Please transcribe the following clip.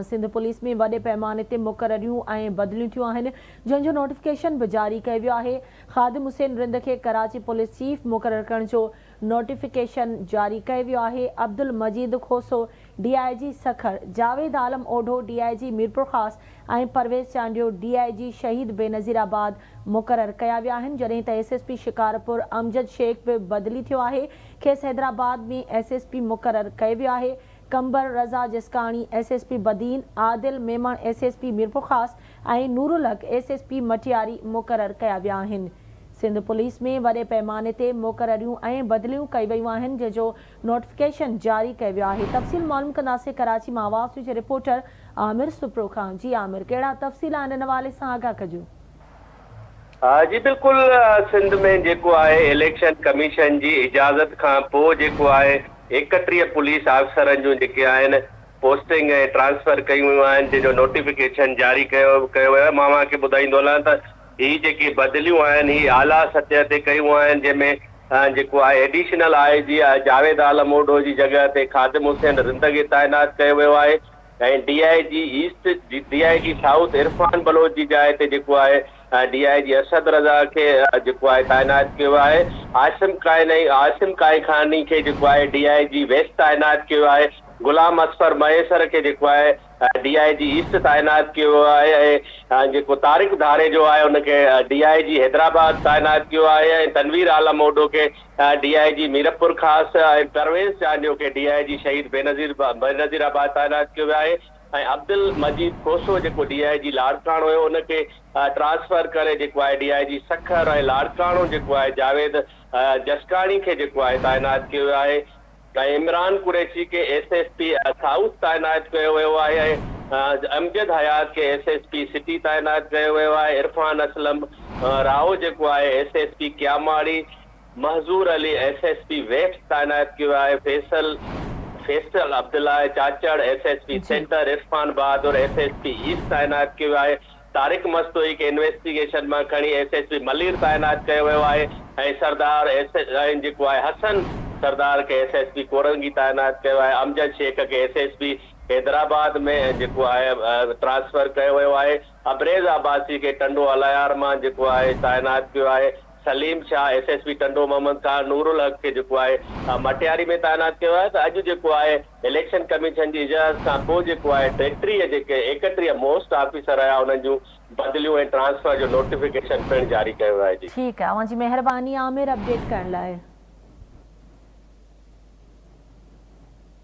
Sindh police ۾ وڏي پئماني تي مقرريون ۽ بدليون ٿيون آهن، جنهن جو نوٽيفڪيشن به جاري ڪيو ويو آهي. خادم حسين رند کي ڪراچي پوليس چيف مقرر ڪرڻ جو نوٽيفڪيشن جاري ڪيو ويو آهي. Abdul Majeed Khoso D I G Sukkur, Javed Alam Odho D I G Mirpurkhas ۽ Parvez Chandio D I G Shaheed Benazirabad مقرر ڪيا ويا آهن، جڏهن ته S S P Shikarpur Amjad Shaikh به بدلي ٿيو آهي، کيس حيدرآباد ۾ ايس ايس پي مقرر ڪيو ويو آهي. Qambar Raza Jiskani S S P Badin, Adil Memon S S P Mirpurkhas ۽ Noorulhaq S S P Matiari مقرر ڪيا ويا آهن. سنڌ پوليس ۾ وڏي پئماني تي مقرريون ۽ بدليون ڪئي ويون آهن جنهن جو نوٽيفڪيشن جاري ڪيو ويو آهي. تفصيل معلوم ڪنداسين ڪراچي مان آواز نيوز جي رپورٽر عامر سپرو کان. جي عامر ڪهڙا تفصيل آهن ان حوالي سان آگاهه ڪجو. جي بلڪل سنڌ ۾ جيڪو آهي اليڪشن ڪميشن جي اجازت کان پوء جيڪو آهي 31 پوليس آفيسرن جون جيڪي آهن پوسٽنگ ۽ ٽرانسفر ڪيون ويون آهن جنهن جو نوٽيفڪيشن جاري ڪيو ڪيو ويو آهي مان اوهان کي ٻڌائيندو هلان ته هي جيڪي بدليون آهن هي اعليٰ سطح تي ڪيون آهن جنهن ۾ جيڪو آهي additional I G Javed Alam Odho جي جڳهه تي خادم حسين رند کي تعينات ڪيو ويو آهي ۽ D I G east, D I G south Irfan Baloch جي جاء تي جيڪو آهي ڊي I جي اسد رضا کي جيڪو آهي تعينات ڪيو آهي، عاصم ڪائنئي عاصم ڪائيخاني کي جيڪو آهي ڊي I جي ويسٽ تعينات ڪيو آهي، غلام اصفر مهيسر کي جيڪو آهي ڊي I جي ايسٽ تعينات ڪيو ويو آهي ۽ جيڪو طارق ڌاريجو آهي ان کي ڊي I جي حيدرآباد تعينات ڪيو آهي ۽ تنوير عالم اوڍو کي ڊي I جي ميرپورخاص ۽ پرويز چانڊيو کي ڊي I جي شهيد بينظير آباد تعينات ڪيو ويو آهي ۽ عبدالمجيد کوسو جيڪو ڊي I جي لاڙڪاڻو هيو ان کي ٽرانسفر ڪري جيڪو آهي ڊي I جي سکر ۽ لاڙڪاڻو جيڪو آهي جاويد جسڪاڻي کي جيڪو آهي تعينات ڪيو ويو آهي ۽ عمران قريشي کي ايس ايس پي سائوٿ تعينات ڪيو ويو آهي ۽ امجد حيات کي ايس ايس پي سٽي تعينات ڪيو ويو آهي عرفان اسلم راهو جيڪو آهي S S P Keamari, Mahzoor Ali S S P west تعينات ڪيو آهي، Faisal Faisal Abdullah Chachar S S P centre, Irfan Bahadur S S P east تعينات ڪيو آهي، طارق مستوئي کي انويسٽيگيشن مان کڻي ايس ايس پي ملير تعينات ڪيو ويو آهي ۽ سردار ايس ۽ جيڪو آهي حسن سردار کي ايس ايس پي ڪورنگي تعينات ڪيو آهي، امجد شيخ کي ايس ايس پي حيدرآباد ۾ جيڪو آهي ٽرانسفر ڪيو ويو آهي. ابريز عباسي کي ٽنڊو الهيار مان جيڪو آهي تعينات ڪيو آهي، Saleem Shah S S P Tando Muhammad Khan, Noorulhaq کي جيڪو آهي مٽياري ۾ تعينات ڪيو آهي ته اڄ جيڪو آهي اليڪشن ڪميشن جي اجازت کان پوء جيڪو آهي 33 جيڪي 31 موسٽ آفيسر هيا انهن جون بدليون ۽ ٽرانسفر جو نوٽيفڪيشن پڻ جاري ڪيو ويو آهي جي. ٺيڪ آهي اوهان جي مهرباني عامر اپڊيٽ ڪرڻ لاء.